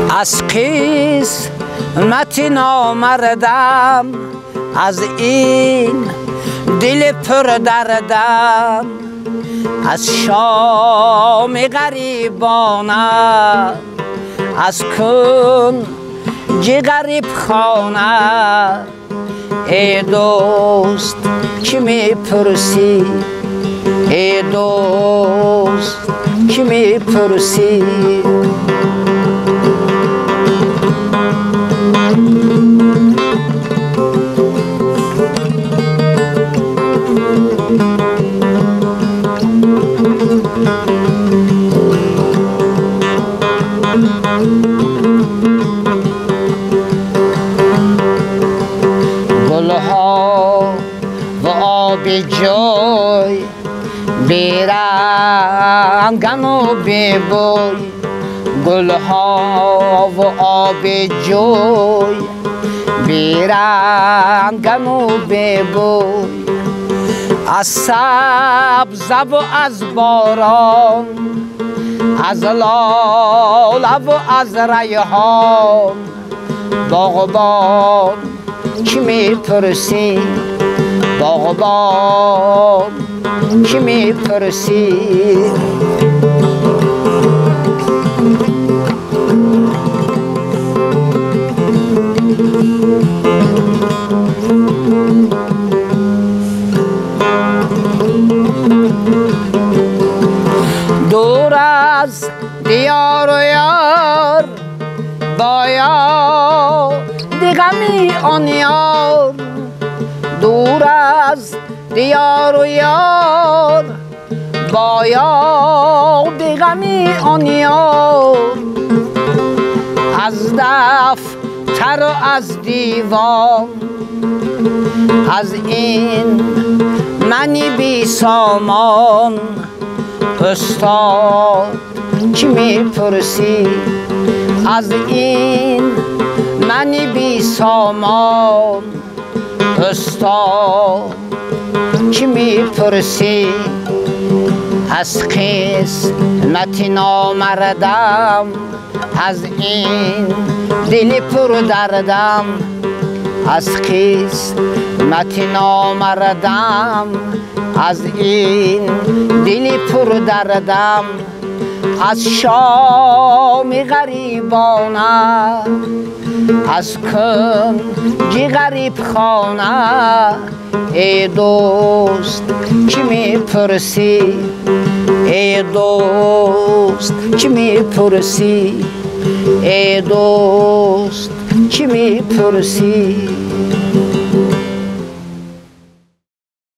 Аз қисмати номардам, аз ин дили пурдардам, аз шоми ғарибона, аз кунҷи ғарибхона. Эй дӯст, чӣ мепурсӣ? Эй дӯст, чӣ мепурсӣ? Гулҳо ва оби ҷӯй берангану бебӯй, гулҳо ва оби ҷӯй берангану бебӯй, аз сабзаву аз борон, аз лолаву аз райҳон. Боғбон, чӣ мепурсӣ? Боғбон, чӣ мепурсӣ? Дур аз диёру ёр, бо ёди ғами он ёр, дур аз диёру ёр, бо ёди ғами он ёр, аз дафтару аз девон, аз ин мани бесомон. Устод, чӣ мепурсӣ? Аз ин мани бесомон, устод, чӣ мепурсӣ? Аз қисмати номардам, аз ин дили пурдардам, аз қисмати номардам, аз ин дили пурдардам, аз шоми ғарибона, аз кунҷи ғарибхона. Эй дӯст, чӣ мепурсӣ? Эй дӯст, чӣ мепурсӣ? Эй дӯст, чӣ мепурсӣ?